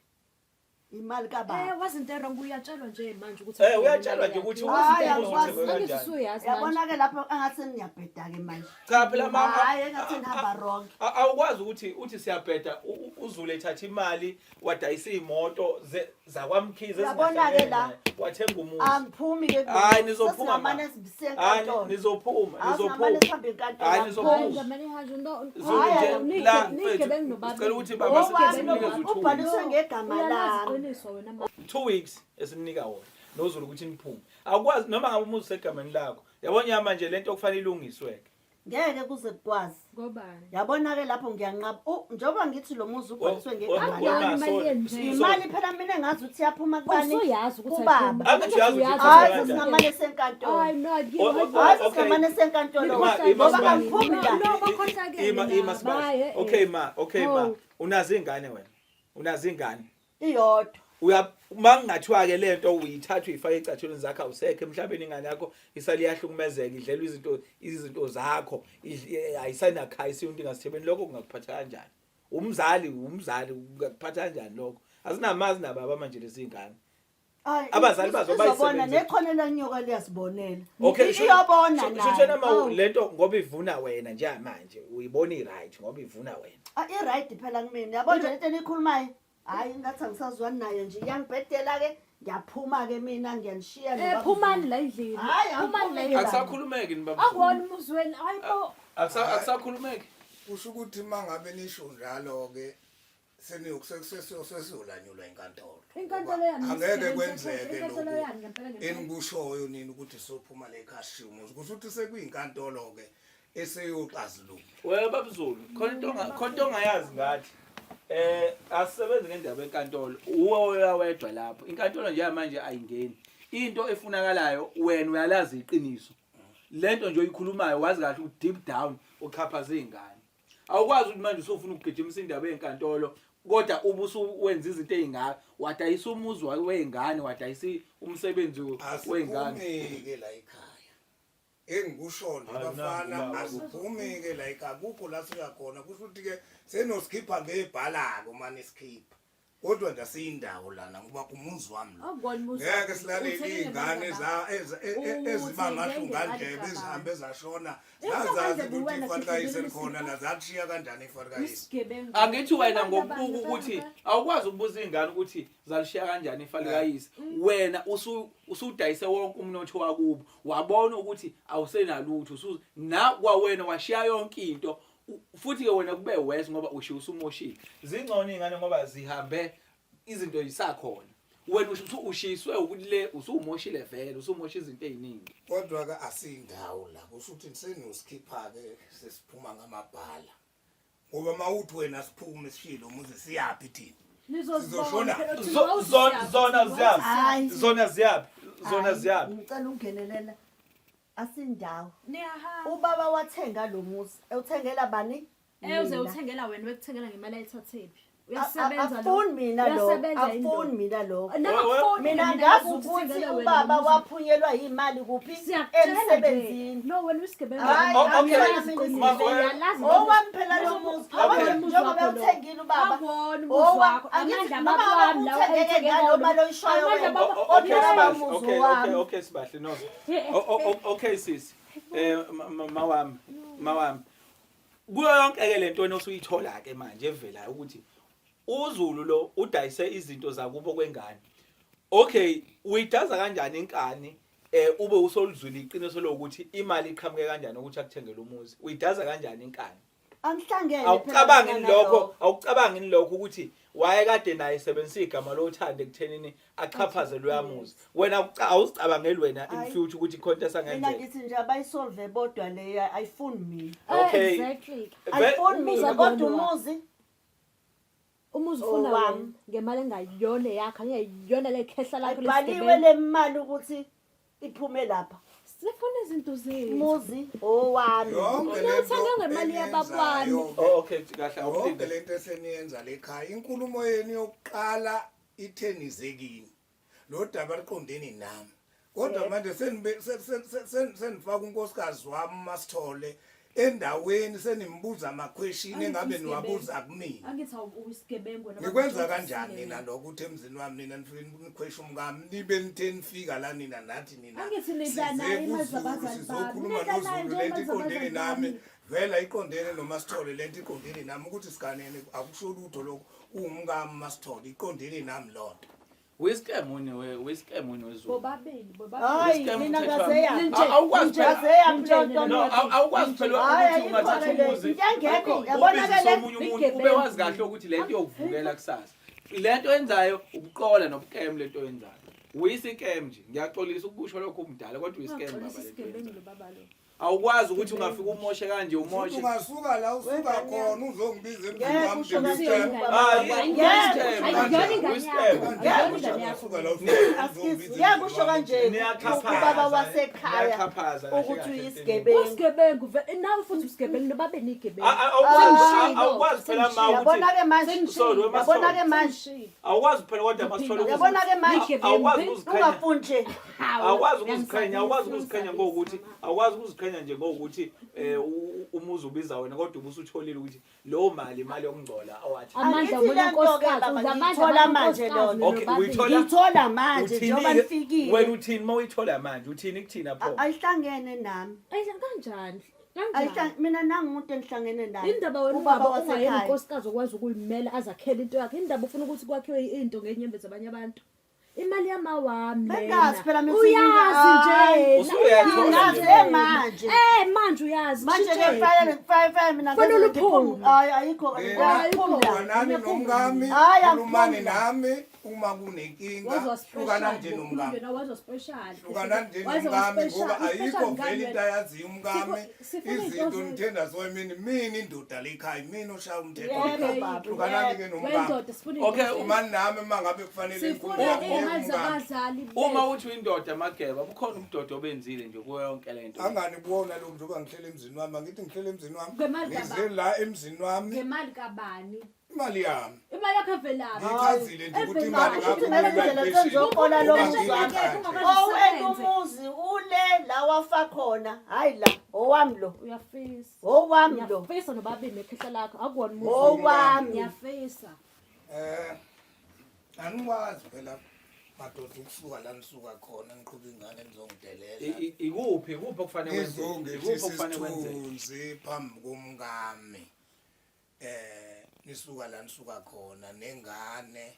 imali kababa. Eh wazi into wrong uyatshelwa nje manje ukuthi Eh uyatshelwa nje ukuthi Hayi, angikwazi. Angithi usuyazi manje. Yabona ke lapho engathi niyabheda ke manje. Cha phela mama. Hayi engathi nihamba wrong. Awukwazi ukuthi uthi siyabheda uZulu ethatha imali wadayisa iy'moto zakwaMkhize Uyabona-ke la. wathenga umuzi Angiphumi ke kulokhu. Hayi, nizophuma ma. Sesingamane siye Hayi, enkantolo. nizophuma Hayi, singamane nizophuma sihambe enkantolo. Hayi, nizophuma. Hayi ngamane hanjwe no. Zulu Hayi, nje la mfethu sicela ukuthi baba Owami sinikeze u-two ubhaliswe weeks. ngegama Uyalazi lami. iqiniso wena ma. 2 weeks esimnika wona noZulu ukuthi niphume awukwazi noma ngabe umuzi usegameni lakho yabona nyama nje lento okufanele ilungiswe-ke Ngeke kuze kukwazi. Ngobani? Yabona ke lapho ngiyanqaba. Njengoba ngithi lo muzi ubhaliswe ngegama Wena, lami. Imali yenu nje. Imali phela mina engazi ukuthi iyaphuma kubani? Usuyazi ukuthi Kubaba. ayiphumi. Angithi uyazi ukuthi Uyazi. iphuma Hayi kanjani. sesingamane senkantolo. Hayi no, Hayi Okay. sesingamane senkantolo. Ima- ima Ngoba Sibali. angiphumi la. No, bakhohlakele Ima ima laba, Sibali. eh, eh. Okay ma, okay ma. Oh. Unazo ingane wena? Unazo ingane? Iyodwa. Uya uma kungathiwa ke lento uyithatha uyifake ecathulweni zakho awusekho emhlabeni ingane yakho isale iyahlukumezeka idlelwa izinto izinto zakho eh, ayisanakhaya isiyonto ingasithebeni lokho kungakuphatha kanjani? Umzali umzali kungakuphatha kanjani lokho? Azinamazi nababa manje lezi ngane. Ay, Abazali bazo izobona bayisebenzise. nekhona lanyoka liyazibonela. Okay, Iyobona nayo. Shuthena ma Awu. lento ngoba ivuna wena njengamanje uyibona i-right ngoba ivuna wena. Ah, i-right phela kumina. Yabo nje lento enikhulumayo. Hayi ngathi angisazwani nayo nje. Iyangibhedela ke. Ngiyaphuma ke mina ngiyanishiya Eh nobaba phumani Zulu. la endlini. Hhayi, Phumani la angiphumi endlini. Akusakhulumeki ni baba. Akuwona umuzi wenu. Hayibo. Akusakhulumeki. Kusho ukuthi mangabe nisho njalo ke sesiyolanyulwa inkantolo. Inkantolo yani. Angeke kwenzeke Inkantolo lokhu yani ngempela ngempela. enikushoyo nini ukuthi sophuma le khashiya umuzi. Kusho ukuthi sekuyinkantolo ke eseyoxazulula. Wena babuzulu, khona into khona into ongayazi ngathi. Eh asisebenzi ngendaba enkantolo. Uwe oyawedwa lapho. Inkantolo nje manje ayingeni. Into efunakalayo wena uyalazi iqiniso. Lento nje oyikhulumayo wazi kahle ukuthi deep down uxhaphaza izingane. Awukwazi ukuthi manje usufuna ukugijimisa indaba yenkantolo kodwa ube usuwenza izinto ezingaka wadayisa umuzi wey'ngane wadayisa umsebenzi wey'ngane. Asiphumeke la ekhaya. Engikusho nje Hayi, bafana nangu ubaba. asiphumeke la ekhaya kukho la siya khona kusho ukuthi ke senosikhipha ngebhala-ke uma nisikhipha. Kodwa nje asiyindawo lana ngoba umuzi wami lo. Akuwona umuzi. Ngeke silalele Uthenge iy'ngane ngemali eziba Uthenge mahlungandlebe ngemali ezihambe zashona Inhloko zazazi nje ukuthi wena ifalikayise sigebengu likhona la zakushiya kanjani ifalikayise. Isigebengu. Angithi wena Abantu ngokubuka abantu ukuthi abantu. awukwazi ukubuza iy'ngane ukuthi zalishiya kanjani ifa likayise wena usudayise wonke umnotho wakubo wabona ukuthi awusenalutho na kwawena washiya yonke into futhi ke wena kube worse ngoba ushiya usumoshile zingcono iy'ngane ngoba zihambe izinto zisakhona wena ushiswe ukuthi le usumoshile vele usumosha izinto ey'ningi Kodwa-ke asiyindawo la kusho ukuthi senosikhipha-ke sesiphuma ngamabhala. Ngoba uma uthi wena siphume sishiye lo muzi siyaphi thina? Nizozibona Sizoshona. phela thina wawuthi Zona siyaphi, ziyaphi? Hayi. Zona ziyaphi? Zona Hayi, ziyaphi? Ngicela ukungenelela. Asindawo. Niyahamba. Ubaba wathenga lo muzi. Ewuthengela bani? Eh uze Mina. uthengela wena wekuthengela ngemali ayithathephi. Uyasebenza lo. Afuni mina lo. Uyasebenza yini lo? Afuni mina lo. Nangakufuni Mina ngazi ukuthi ubaba waphunyelwa yimali kuphi Siyakutshela nje. emsebenzini. No wena uyisigebengu. Hayi, Oh, okay. angiyona Ma- mina. Uyalazi Owami phela lo muzi. Okay. Njengoba ewuthengile ubaba. Awona umuzi Owa- wakho. angithi Amandla noma ababa ngabe wami lawa uthengeke ayithenge ngalo ngawo. mali oyishoyo Amandla wena. ababa- Oh, okay, Kodwa Sibahle. umuzi Okay, okay, wami. okay, Sibahle, no. Okay sisi. Eh mawami, mawami. Kuyo yonke ke lento wena osuyithola ke manje evelayo ukuthi uZulu lo udayise izinto zakubo kwengane. Okay, uyidaza kanjani inkani eh ube usoluzwile iqiniso lokuthi imali iqhamuke kanjani ukuthi akuthengele umuzi. Uyidaza kanjani inkani? Angihlangene phela Awucabangi mina lokho, nalokho. awucabangi lokho ukuthi wayekade naye esebenzisa igama lothando ekuthenini axhaphaze loya muzi. Wena awuzicabangeli wena in Hayi. future ukuthi khona into Mina esangenzeka. ngithi nje abayisolve bodwa leya ayifuni mina. Okay. Exactly. Ayifuni Umuzi mina kodwa akubona umuzi Umuzi ufuna Owami. wena ngemali engayiyona yakho, angeyiyona le khehla lakho ayibhaliwe lesigebengu. le mali ukuthi iphume lapha. Sifuna izinto zethu. Umuzi owami. Yonke Mina lento uthenge ngemali yababa wami. eniyenzayo-ke, Oh okay kahle yonke awuphinde. lento eseniyenza lekhaya inkulumo yenu yokuqala ithe nize kimi lo daba luqondene nami kodwa manje senifaka unkosikazi wami uMaSithole endaweni senimbuza amakhweshini engabe niwabuza kumina Angithi awuyisigebengu wena. nikwenza kanjani nina lokho ukuthi emzini wami nina nifike nikhweshe umkami nibe nithe nifika la nina nathi nina Angithi nidla size naye imali kuZulu, zabazali bami. sizokhuluma Nidla naye noZulu nje lento imali iqondene zabazali nami bami. vele ayiqondene noMaSithole lento iqondene nami ukuthi siganene akusho lutho lokho uwumkami uMaSithole iqondene nami lonto Wiscam wena we wiscam wena wezulu. Bobabili, bobabili. Hayi Wiscam mina umthetho ngaze wami. ya. Awukwazi phela Ngaze ya Nintshene mlonto. No, awukwazi phela Hhayi, ukuthi ungathatha ayikho le. umuzi. Into engekho, yabona Ubizise ke le. omunye umuntu ube wazi kahle ukuthi lento iyokuvukela kusasa. Lento oyenzayo ubuqola nobukem lento oyenzayo. Uyisikem nje. Ngiyaxolisa ukukusho lokho umdala kodwa uyisikem Ungaxolisi baba lento. isigebengu oyenzayo. lo baba lo. Awukwazi ukuthi ungafika umoshe kanje Futhi umoshe. ungasuka la usuka Wengane khona uzongibiza emzini Ngeke wami usho kanje nje ubaba. Hayi, Ngeke uyisithembu, usho uyisithembu. Ngeke usho Ungasuka la usuka Askies, ngeke usho kanje Niyachaphaza, ubaba wasekhaya niyachaphaza kahle ukuthi kahle. uyisigebengu. Usigebengu nawe futhi usigebengu noba benigebengu. A- a- awukwazi- Sengishilo, Awukwazi phela ma sengishilo. Yabona ukuthi ke manje. Sorry, wema Yabona sorry. ke manje. Awukwazi phela kodwa masithole ukuthi Yabona ke manje. Awukwazi ukuziqhenya. Ungafuni nje. Awukwazi ukuziqhenya, awukwazi ukuziqhenya ngokuthi awukwazi ukuziqhenya nje ngokuthi eh umuzi ubiza wena kodwa ubusutholile ukuthi leyo mali imali yokungcola awathi. Amandla Angithi omunye le nto-ke unkosikazi, baba, udla amandla ngiyithola omunye manje unkosikazi lona. Okay, nobabili. uyithola Ngiyithola manje njengoba Uthini-ke? nifikile. Wena uthini uma uyithola manje? Uthini kuthina pho? Ayihlangene nami. Ayi, kanjani? Kanjani? Mina nangumuntu engihlangene naye. Indaba wena Ubaba ubaba ungayena wasekhaya. unkosikazi okwazi ukuyimela azakhele into yakhe. Indaba ufuna ukuthi kwakhiwe into ngenyembezi zabanye abantu. Imali yamawami lena. Bengazi phela mina Uyazi ukuthi nje. Usuyayithola Ngingazi nje. eh manje. Eh manje uyazi. Manje ke Shitshe. fanele kufanele mina Fanele ngeke ngiphume. uphume. Hayi ayikho ngiyaphumla. Hlukanani nomkami, Hhayi, khulumani angifuni. nami uma kunenkinga, Wazwa hlukanani nje special. nomkami. Wena wazwa special. Hlukanani nje Wazwa nomkami special. ngoba ayikho Special vele ngani into wena? ayaziyo umkami. Sifuna Izinto iy'nto nithenda so mina mina indoda lekhaya mina oshaya umthetho. Yebo Okay. baba. Hlukanani ke nomkami. Wendoda sifuna Okay, iy'nto Khulumani nami uma ngabe kufanele Sifuna ngikhulume iy'mali umkami. zabazali. Uma uthi uyindoda Mageba, bukhona ubudoda obenzile nje kuyo yonke le nto. Angani kubona lo njengoba ngihlele emzini wami, angithi ngihlele emzini wami. Ngemali Ngize kababa. la emzini wami, Ngemali kabani? imali yami. Imali yakho evelaphi? Ngichazile nje ukuthi imali Evelaphi? ngakho Ngale ndlela sengizoqola lo muzi wami. Ungakaze Owenu umuzi ule la wafa khona. Hayi la owami lo. Uyafisa. Owami lo. Ngiyafisa nobabili nekhehla lakho akuwona umuzi. Owami. Ngiyafisa. Eh anikwazi phela madoda ukusuka la nisuka khona niqhuba ingane nizongidelela. Ikuphi ikuphi okufanele kwenzeke? Ikuphi Nizongehlisa okufanele kwenzeke? isithunzi phambi komkami. Eh nisuka la nisuka khona nengane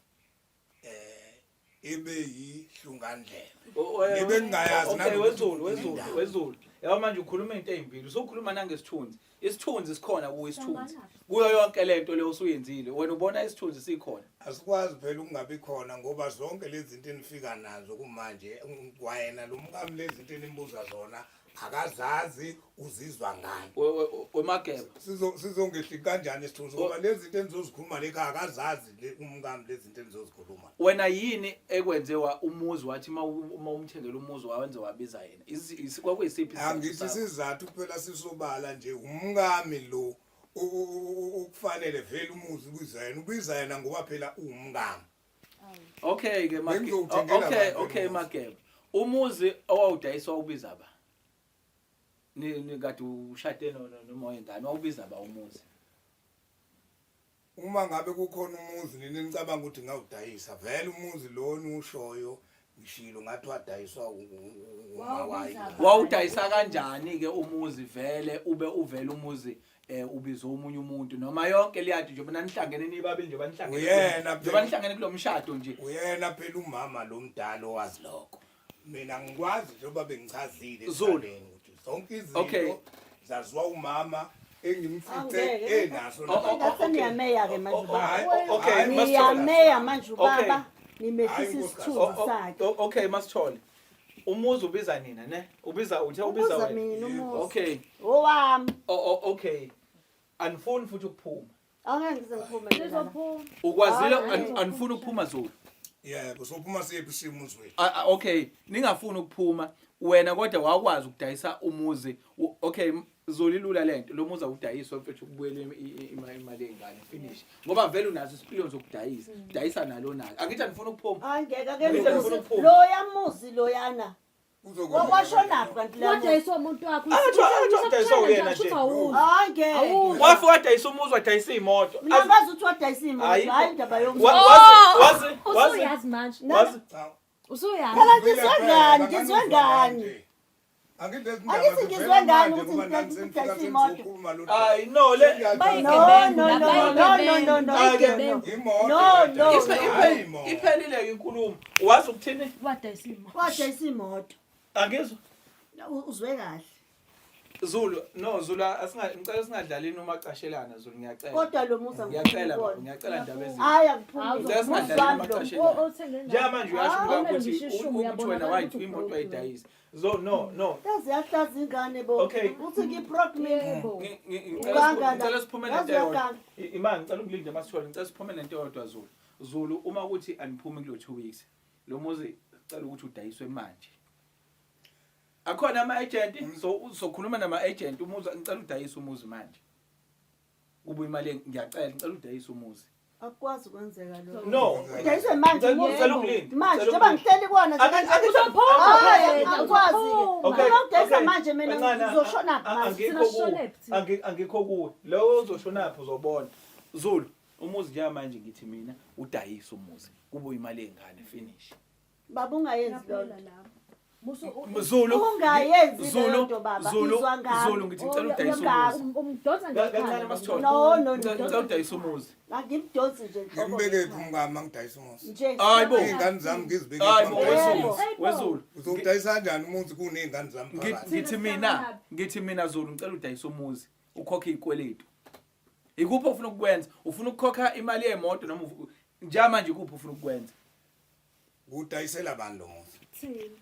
eh ibe yihlungandlela. Ngibe ngingayazi Okay, nanokuthi wezulu wezulu indaba. wezulu. Yabo manje ukhuluma into ezimbili. Usukhuluma nangesithunzi. Isithunzi sikhona kuwo isithunzi. Kuyo yonke lento leyo usuyenzile. Wena ubona isithunzi sikhona. Asikwazi phela ukungabi khona ngoba zonke lezi zinto enifika nazo kumanje kwayena lo mkami lezi zinto enimbuza zona akazazi uzizwa ngani. Wemageba. Sizongehli kanjani isithunzi ngoba lezi zinto enizozikhuluma lekha akazazi le umkami lezi zinto enizozikhuluma. Wena yini ekwenze wa umuzi wathi uma umthengela umuzi wawenze wabiza yena? Kwakuyisiphi isizathu Angithi sakho? isizathu kuphela sisobala nje umkami lo okufanele vele umuzi ubiza yena ubiza yena ngoba phela uwumkami. Okay ke Mageba. Bengizowuthengela Okay abantu okay umuzi. Mageba. Umuzi owawudayiswa ubiza ba? Ni kade ushade noma wengane wawubiza ba umuzi? Uma ngabe kukhona umuzi nini nicabanga ukuthi ngawudayisa vele umuzi lona ushoyo ngishilo ngathi wadayiswa umawayi. Wawudayisa kanjani ke umuzi vele ube uvele umuzi ubiza omunye umuntu noma yonke leyanto nje bona nihlangene nibabili nje banihlangene Uyena nje banihlangene kulomshado nje. Uyena phela umama lo mdala owazi lokho. Mina ngikwazi njengoba bengichazile Zulu. ekuqaleni ukuthi zonke Okay. izinto zaziwa umama engimfice Angeke. enaso. Oh, oh, oh, Ngase niyameya ke manje ubaba. Hayi, Okay, hayi, Masithole. Niyameya manje Okay. ubaba nimehlisa Hayi, isithunzi Oh, sakhe. oh, okay Masithole. Umuzi ubiza nina ne? Ubiza uthe ubiza Ubuza wena. mina umuzi. Okay. Owami. Oh, oh, okay. Anifuni futhi ukuphuma. Angeke ngize ngiphume mina la. Nizophuma. Ukwazile Hayi. anifuni ukuphuma Zulu. Yebo, sophuma siyephi isimo uzwethu. Ah, ah, okay, ningafuni ukuphuma wena kodwa wakwazi ukudayisa umuzi. Okay, Zulu ilula lento. Lo muzi awudayiswa mfethu kubuyele imali yengane finish. Ngoba vele unazo isipiliyoni sokudayisa. Dayisa nalo nalo. Angithi anifuni ukuphuma. Hayi ngeke ake Ngeke ngikubuze. ngifuna ukuphuma. Loya muzi loyana. Washonaphi kanti la muzi? Wadayiswa umuntu wakho. Athi wadayiswa uyena nje. Hayi ngeke. Awuzwa. Wafi wadayisa umuzi wadayisa imoto. Mina ngazi ukuthi wadayisa imoto. Ayikho. Hayi indaba yomuzi. Wazi wazi Usuyazi manje. wazi Cha. Usuyazi. Phela ngizwe ngani? Ngizwe ngani? Angithi lezi Angithi ngizwe ngani ukuthi ngidayisa imoto? Hayi no le No no no no no no no. Bayigebengu. Imoto. No, no. Iphelile ke inkulumo. Wazi ukuthini? Wadayisa imoto. Wadayisa imoto. Angizwa. Uzwe kahle. Zulu, no Zulu, asinga ngicela singadlali noma cashelana Zulu, ngiyacela. Kodwa lo muzi Ngiyacela baba, angifuni. ngiyacela ndaba ezinhle. Hayi akuphumi. Ngicela singadlali Uzwani noma lo. cashelana. Othenge ngani? Njengamanje uyasho Hawu, umkakho kumele ukuthi ngisho ishumi, ukuthi wena uyabonakala wayithi ukuthi imoto ubroke. wayidayisa. So no no. Yazi yahlaza ingane bo. Okay. Uthi ngi-broke mina. Yebo. Uganga la. Ngicela siphume Yazi nento eyodwa. uyaganga. Imani ngicela ungilinde masithole, ngicela siphume nento eyodwa Zulu. Zulu uma kuthi aniphumi kulo 2 weeks. Lo muzi cela ukuthi udayiswe manje. Akhona ama agent so uzokhuluma nama agent umuzi ngicela udayise umuzi manje. Kuba imali ngiyacela ngicela udayise umuzi. Akukwazi ukwenzeka lokho. No. Udayiswe manje Ngicela umuzi. ngicela ukulinde. Manje Ngicela njengoba ukulinde. ngihleli kuwona nje. Uzophuma Hayi phela, angikwazi. uzophuma. Okay. Uma udayisa okay. manje mina Kancane, ngizoshona manje. Angikho Thina kuwe. sishonephi? Angikho kuwe. Lowo uzoshonaphi uzobona. Zulu, umuzi njengamanje ngithi mina udayise umuzi. Kube imali yengane finish. Baba ungayenzi Yaphela loo nto. lapho. Musu Zulu, Ungayenzi Zulu, leyo nto baba. Zulu, Izwa ngami. Zulu ngithi ngicela udayise umuzi. Umdonsa Kancane masithole. No, no, Ngicela no. ngicela udayise umuzi. Angimdonsi nje nhlobo. Ngimbeke phi umkami angidayisa umuzi? Nje. Hayi bo. Iy'ngane zami ngizibeke Hayi bo phi angidayisa wezulu, umuzi? wezulu. Uzowudayisa kanjani umuzi kuney'ngane zami phakathi? Ngithi mina Zulu ngicela udayise umuzi, ukhokhe izikweletu. Ikuphi ofuna ukukwenza? Ufuna ukukhokha imali yemoto noma njengamanje ikuphi ofuna ukukwenza? Udayisela bani lo muzi? Thina.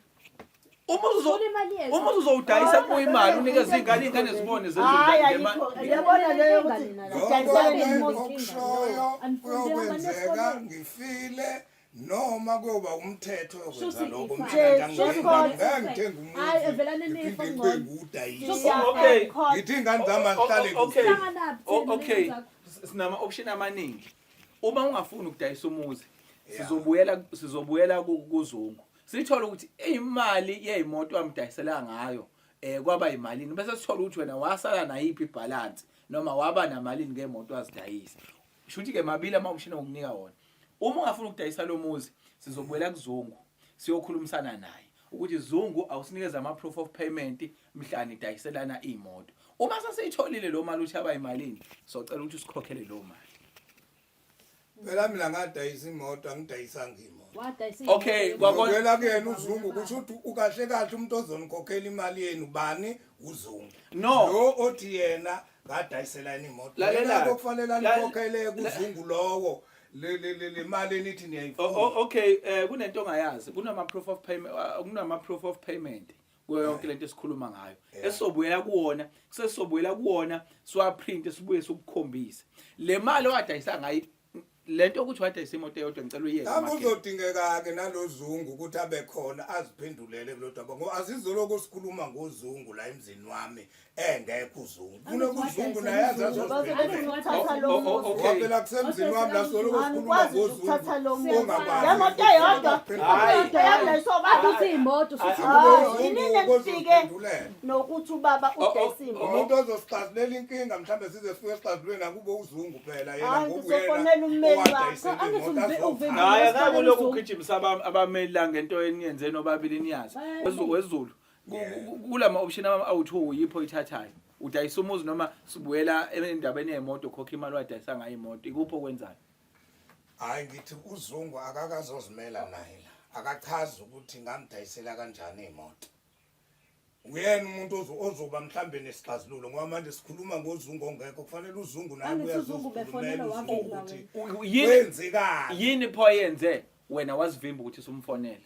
Umuzi uzo Ufuna imali yethu. umuzi uzowudayisa kuyimali unikeze izingane izingane zibone zenze Hayi njani ngemali. ayikho. Uyabona leyo ukuthi udayisela Lokho umuzi. okushoyo Anifundi kuyokwenzeka abane ngifile noma kuyoba umthetho yokwenza Shuthi lokho ifa. mina Nje, ngeke shuthi ngithenge Hhayi, umuzi velani nifa ngiphinde ngibe ngcono. ngiwudayise Shuthi Okay. ngithi iy'ngane zami azihlale Okay. Hlanganaphi Oh, thina okay. nengane zakho? Sinama option amaningi. Uma ungafuni ukudayisa umuzi, sizobuyela kuZungu. Sithole ukuthi imali yezimoto amdayisela ngayo kwaba imalini bese sithola ukuthi wena wasala nayiphi ibalance noma waba namalini ngemoto azidayisa. Shuthi ke mabili ama option okunika wona. Uma ungafuni ukudayisa lo muzi, sizobuyela kuZungu siyokhulumisana naye ukuthi Zungu awusinikeza ama proof of payment mhla nidayiselana imoto. Uma sesiyitholile lo mali uthi abayimalini, socela ukuthi usikhokhele lo mali. Phela mina ngadayisa imoto angidayisanga imoto. Wadayisa Okay, imoto. Kwabona kuyena uZungu kusho ukuthi ukahle kahle umuntu ozonikhokhela imali yenu bani uZungu. No. Lo othi yena ngadayisela yena imoto. Lalela. Yena kufanele anikhokhele La- kuZungu lowo le le le le mali enithi niyayifuna. Okay, kunento ongayazi, kunama proof of payment, kunama proof of payment kuyo yonke lento esikhuluma ngayo. Esisobuyela kuwona, sesisobuyela kuwona, siwaprint sibuye sikukhombise. Le mali owadayisa ngayo lento ukuthi wadayisa imoto eyodwa ngicela uyiyeke. Kambe Makhe. uzodingeka-ke nalo Zungu ukuthi abe khona aziphendulele kulo daba ngoba asizoloko sikhuluma ngoZungu la emzini wami engekho uZungu. Kunoku uZungu naye aze azoziphendulela. Uthatha lo muzi. Okay. Ngoba phela kusemzini wami la soloko sikhuluma Angikwazi nje ngoZungu ukuthatha lo muzi. ongakwazi Le moto eyodwa. Hhayi. Imoto yadayiswa ubaba. Uthi imoto usuthi Hayi, inini engifike ozoziphendulela. nokuthi ubaba udayisa imoto. Umuntu ozosixazulela inkinga mhlawumbe size sifike esixazulweni akube uZungu phela yena Hhayi, ngoba uyena ngizofonela ummeli wakho. owadayisela Angithi imoto azofaka. Hayi akake ulokhu ugijimisa abameli la ngento eniyenze nobabili niyazi. Wezulu. Kulama option awu2 yipho oyithathayo. Udayisa umuzi noma sibuyela endabeni yemoto ukhokha imali wadayisa ngayo imoto. Ikuphi okwenzayo? Hayi ngithi uZungu akakazozimela naye la. Akachazi ukuthi ngamdayisela kanjani imoto. Uyena umuntu ozoba mhlambe nesixazululo ngoba manje sikhuluma ngoZungu ongekho kufanele uZungu naye Angithi ubuye uZungu azozikhulumela ubefonela uZungu wavela ukuthi Yini kwenzekani. yini pho yenze wena wazivimba ukuthi sumfonele?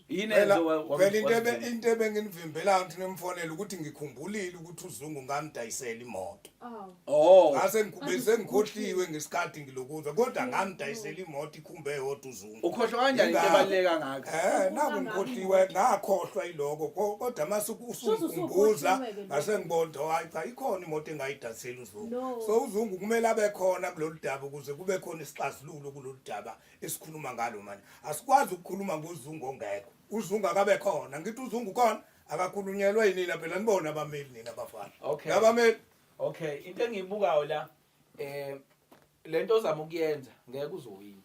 Yini Phela enze phela wazivimba? into ebenginivimbela ukuthi nimfonele ukuthi ngikhumbulile ukuthi uZungu ngamdayisela imoto. Awu. Oh. Ngase ngikube sengikhohliwe ngesikhathi ngilokuzwa kodwa ngamdayisela imoto ikhumbe eyodwa uZungu. Ukhohlwa kanjani into ebaluleke kangaka? Naku ngikhohliwe ngakhohlwa yiloko kodwa mase usungikhumbuza usukhohliwe-ke lokho. ngase ngibona hayi cha ikhona imoto engayidayisela uZungu. No. So uZungu kumele abe khona kulolu daba ukuze kube khona isixazululo kulolu daba esikhuluma ngalo manje. Asikwazi ukukhuluma ngoZungu ongekho. uZungu akabe khona. Ngithi uZungu khona akakhulunyelwa yinina phela nibona abameli nina abafana. Okay. Abameli Okay, into engiyibukayo la lento ozama ukuyenza ngeke uzowina.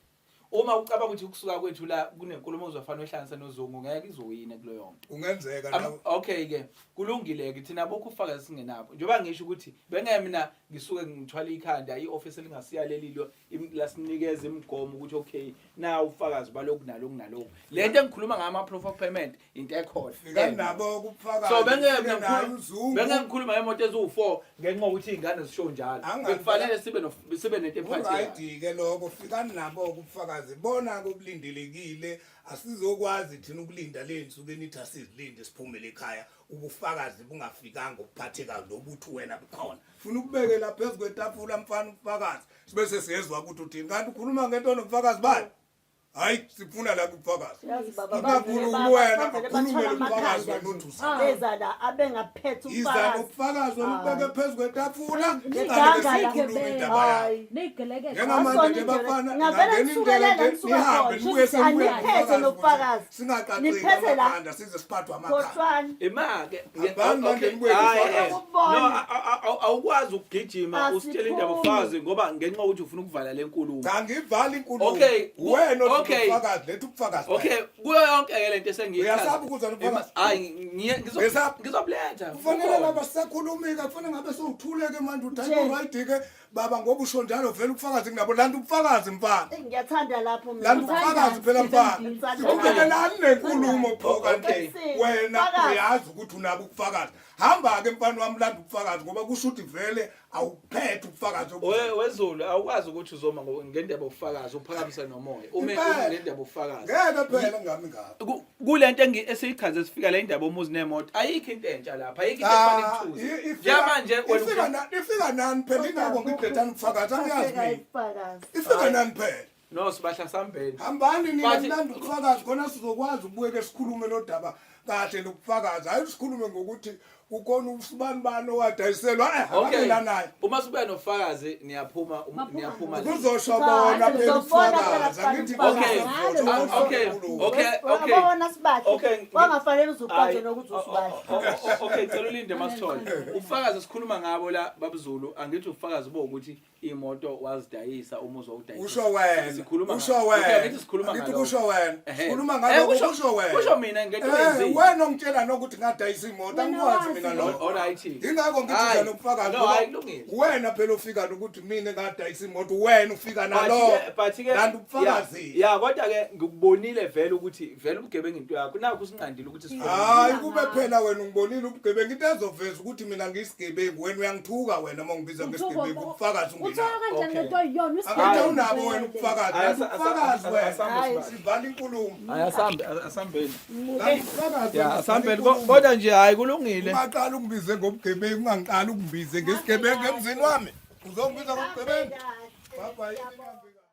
Uma ucabanga ukuthi ukusuka kwethu la kunenkulumo ozofanele uhlanganise noZungu ngeke izowina kuleyo nto. Kungenzeka nawe. Okay ke kulungile ke thina bokho ufakazi singenabo. Njengoba ngisho ukuthi bengeke mina ngisuke ngithwala ikhanda i-office elingasiyalelilo lasinikeza imigomo ukuthi okay na ufakazi balokhu naloku naloku. Lento engikhuluma ngama proof of payment into ekhona. Fika nabo kubufakazi. So bengeke ufike mina naye ngikhuluma uZungu. bengeke ngikhuluma ngemoto eziwu4 ngenxa yokuthi izingane zisho njalo. Angazi Bekufanele sibe no sibe nento ephathekayo. Uright-ke lokho fikani nabo kubufakazi bona kokulindelekile asizokwazi thina ukulinda le nsuku enithi asizilinde siphumele ekhaya ubufakazi bungafikanga obuphathekayo lobuthi wena bukhona funa ukubekela phezu kwetafula mfana ubufakazi sibe sesiyezwa ukuthi uthini kanti ukhuluma ngento nobufakazi bayo hayi sifuna la kubufakazi Yazi baba, Ungakhulumi bavele wena, bavele akhulume bathola lo mfakazi amakhanda wena nje. uthi usaba. Beza la abengaphethe iza umfakazi. nobufakazi wena ubeke phezu kwetafula Ngiganga singabe la. siyikhuluma indaba yakho Hayi. Neyigelekeqe. njengamanje nje bafana Ngavele ngangena ngisukelele indlela nje ngisuka nihambe khona. nibuye senibuye Aniphethe nobufakazi. singaqaqeki Niphethe la. amakhanda size siphathwe amakhanda Khohlwani. Ima-ke Hambani manje okay, nibuye hhayi, nofakazi. no awukwazi ukugijima usitshele indaba Asiphumi. ufazi ngoba ngenxa yokuthi ufuna ukuvala le nkulumo. Cha ngivale inkulumo. Okay, Wena othi okay. ubufakazi letha ubufakazi. Okay, kuyo yonke ke lento esengiyichaza. Uyasaba ukuza nobufakazi? Hayi, ngiye Uyasaba? ngizobuletha. Kufanele Kukhona. ngabe sisakhulumika kufanele ngabe sewuthuleke manje uthi Nje. hayi right ke baba ngoba usho njalo vele ubufakazi nginabo landa ubufakazi mfana. Eyi, Ngiyathanda lapho mina. Landa ubufakazi phela mfana. Ngithanda. Siqhubekelani nenkulumo pho kanti Okay. wena Ubufakazi. uyazi ukuthi unabo ubufakazi. Hamba ke mfana wami landa ubufakazi ngoba kusho ukuthi vele awuphethe ubufakazi obuhle. Wezulu awukwazi ukuthi uzoma ngendaba yobufakazi uphakamise nomoya. Ume Impela. ume ngendaba yobufakazi. Ngeke phela ngami ngapha. Kule nto esiyichaze sifika le indaba yomuzi nemoto ayikho into entsha lapha ayikho into efana Ah, ikuthuze. Njengamanje wena ifika nani phela ingakho ngidlethani ubufakazi angiyazi mina. Ubufakazi. Ifika nani phela? No sibahla sambeni. Hambani nina nilanda ubufakazi khona sizokwazi ukubuyeke sikhulume lo daba kahle lobufakazi. Hayi sikhulume ngokuthi kukhona usibani bani owadayiselwa eh Okay. abamela naye. Uma sibuya nofakazi niyaphuma niyaphuma. Kuzosho Cha, bona phela sizobona ubufakazi. phela Angithi Okay. kuzosho Okay. inkulumo. Okay, okay. Wabona sibahle. Okay, Wangafanele uze uqanjwe Hayi. nokuthi usibahle. Okay, cela ulinde masithole. Ubufakazi sikhuluma ngabo la babZulu angithi ubufakazi bokuthi imoto wazidayisa umuzi wawudayisa. Usho wena. Sikhuluma Usho Okay, wena. angithi sikhuluma Angithi ngalokho. kusho wena. Ehhe. Sikhuluma Eh, ngalokho kusho- kusho wena. kusho mina ngento Eh, eyenziwe. wena ongitshela nokuthi ngadayisa imoto Wena angikwazi wazi. mina lokho. All right. Ingakho ngithi Hayi. nje nobufakazi No, ngoba hayi kulungile. wena phela ufika nokuthi mina ngadayisa imoto wena ufika nalo. But ke Landa ubufakazi. Ya, kodwa ke ngikubonile vele ukuthi vele ubugebengu into yakho. Nakho usinqandile ukuthi sifune. Hayi kube phela wena ungibonile ubugebengu into ezoveza ukuthi mina ngiyisigebengu wena uyangithuka wena uma ungibiza ngesigebengu ubufakazi Uthola ungenabo. kanjani Okay. lento oyiyona Angithi usigebengu awunabo wena vele. ubufakazi, Hayi, landa ubufakazi wena. asambe sibali. Sivala inkulumo. Hayi asambe asambeni. Landa ubufakazi Ya wena, asambeni sivala inkulumo. kodwa nje hayi kulungile. Ungaqala ungibize ngobugebengu ungangiqali ungibize ngesigebengu emzini wami. Uzongibiza ngobugebengu. Kahle. Bye bye.